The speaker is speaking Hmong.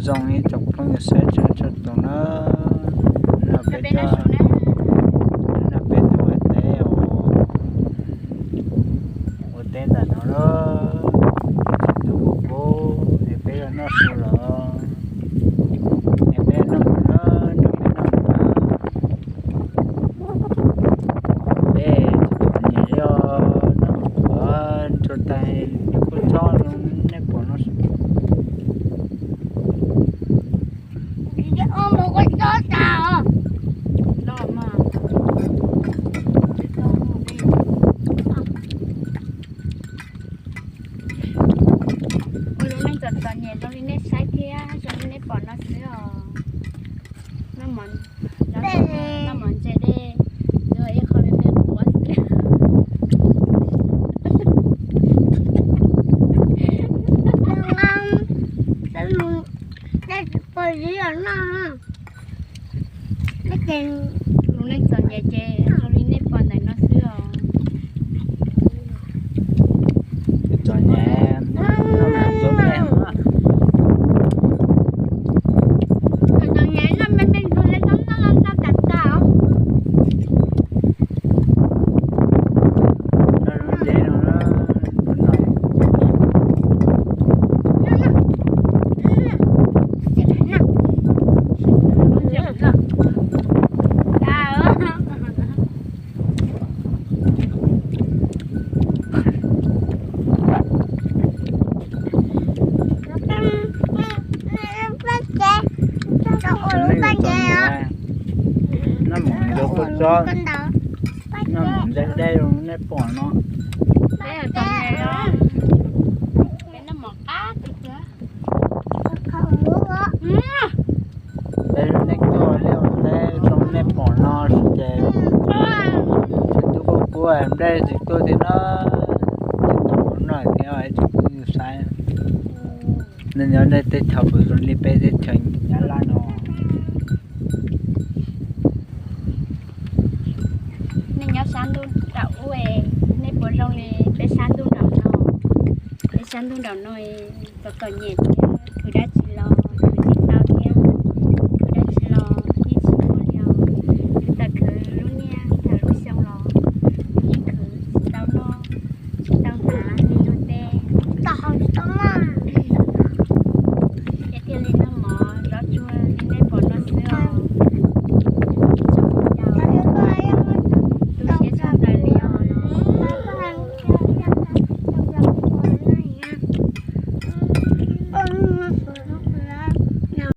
Zoo ib tsoom phooj ywg sawv daws txhua tus na, no peb tuaj, no peb tuaj ua teb, ua teb ntawm no lawm, tsis tu kuv es peb yuav noj su los, es peb noj mus na, nrog peb noj mus na. Peb tsis tau nyiam li os, noj mus kuv tsuas tais kuj txob nej pom no. Ua lub neej txom txom nyem zoo li nej saib thiab zoo li nej pom no xwb os. Noj mov ntseg dej, ua ib qho me me quav xwb. Lub neej txom nyem ces zoo li nej pom ntawm no xwb os. Txom nyem, txom nyem, noj me me ntxuag li tau noj tau tas tas os. Noj mov ntxuag kuj txob, noj mov ntseg dej zoo nej pom no. Peb lub neej tuaj liaj ua teb zoo nej pom no ces tsis tu kuv kuv nplej tsis tuaj thiab na, tsis tau no thiab ib tsoom phooj ywg saib. Nej nyob nej teb chaws puas zoo li peb teb chaws Nyab Laj no? Nej nyob sab ntuj nram ub, nej puas zoo li peb sab ntuj nram no? Peb sab ntuj nram no txom txom nyem thiab khwv dab tsi?